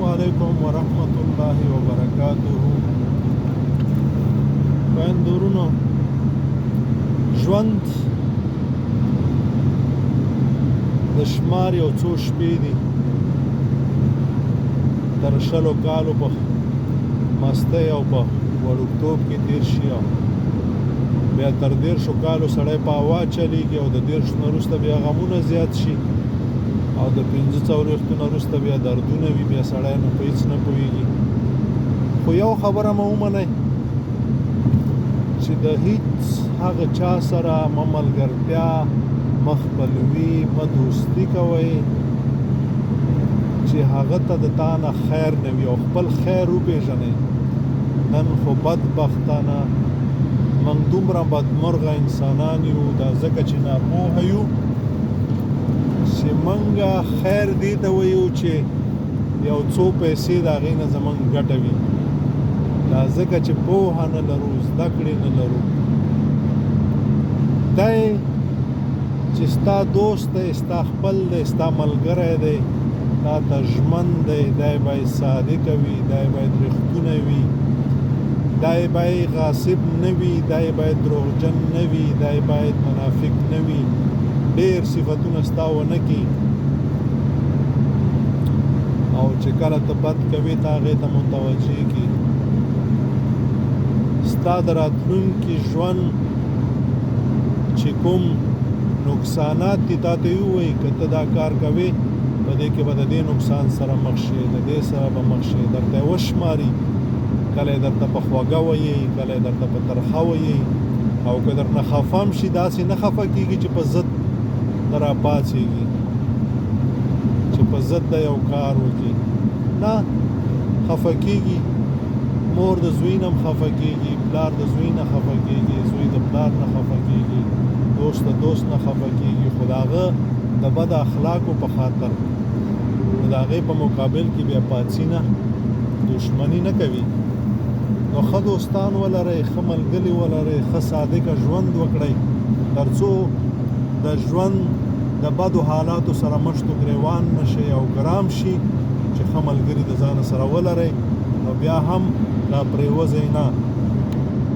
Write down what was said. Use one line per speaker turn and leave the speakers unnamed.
علیکم ورحمت الله وبرکاته. خویندو، ژوند د شمار یو څو شپې دي. تر 20 کالو په مستۍ او په وړوکتوب کې تیر شي او بیا تر 30 کالو سړی په هوا چلیږي، او د 30 نه وروسته بیا غمونه زیات شي، او د 45 نه وروسته بیا دردونه وي، بیا سړی نو په هېڅ نه پوهېږي. خو یو خبره مه ومنئ چې د هیڅ هغه چا سره مه ملګرتیا، مه خپلوي، مه دوستي کوئ چې هغه ته د تا نه خیر نه وي، او خپل خیر وپېژنئ. نن خو بدبختانه موږ دومره بدمرغه انسانان یو، دا ځکه چې ناپوهه یو، چې موږ خیر دې ته وایو چې یو څو پیسې د هغې نه زموږ ګټه وي. دا ځکه چې پوهه نه لرو، زده کړې نه لرو. دی چې ستا دوست دی، ستا خپل دی، ستا ملګری دی، تا ته ژمن دی، دی باید صادق وي، دی باید رښتونی وي، دی باید غاصب نه وي، دی باید دروغجن نه وي، دی باید منافق نه وي، ډېر صفتونه ستا ونه کړي. او چې کله ته بد کوې، ته هغې ته متوجه کړي. ستا د راتلونکي ژوند چې کوم نقصانات دي، تا ته یې ووایي که ته دا کار کوې، په دې کې به د دې نقصان سره مخ شې، د دې سره به مخ شې. درته یې وشماري، کله یې درته په خوږه وایي، کله یې درته په ترخه وایي، او که درنه خفه هم شي، داسې نه خفه کېږي چې په ضد نه راپاڅېږي، چې په ضد د یو کار وکړي، نه خفه کېږي. مور د زوی نه هم خفه کېږي، پلار د زوی نه خفه کېږي، زوی د پلار نه خفه کېږي، دوست د دوست نه خفه کېږي، خو د هغه د بد اخلاقو په خاطر، نو د هغې په مقابل کې بیا پاڅي نه، دښمني نه کوي. نو ښه دوستان ولرئ، ښه ملګري ولرئ، ښه صادقه ژوند وکړئ، ترڅو د ژوند د بدو حالاتو سره مشت و ګریوان نه شئ، او ګرام شي چې ښه ملګري د ځانه سره ولرئ، نو بیا هم را پرېوځئ نه.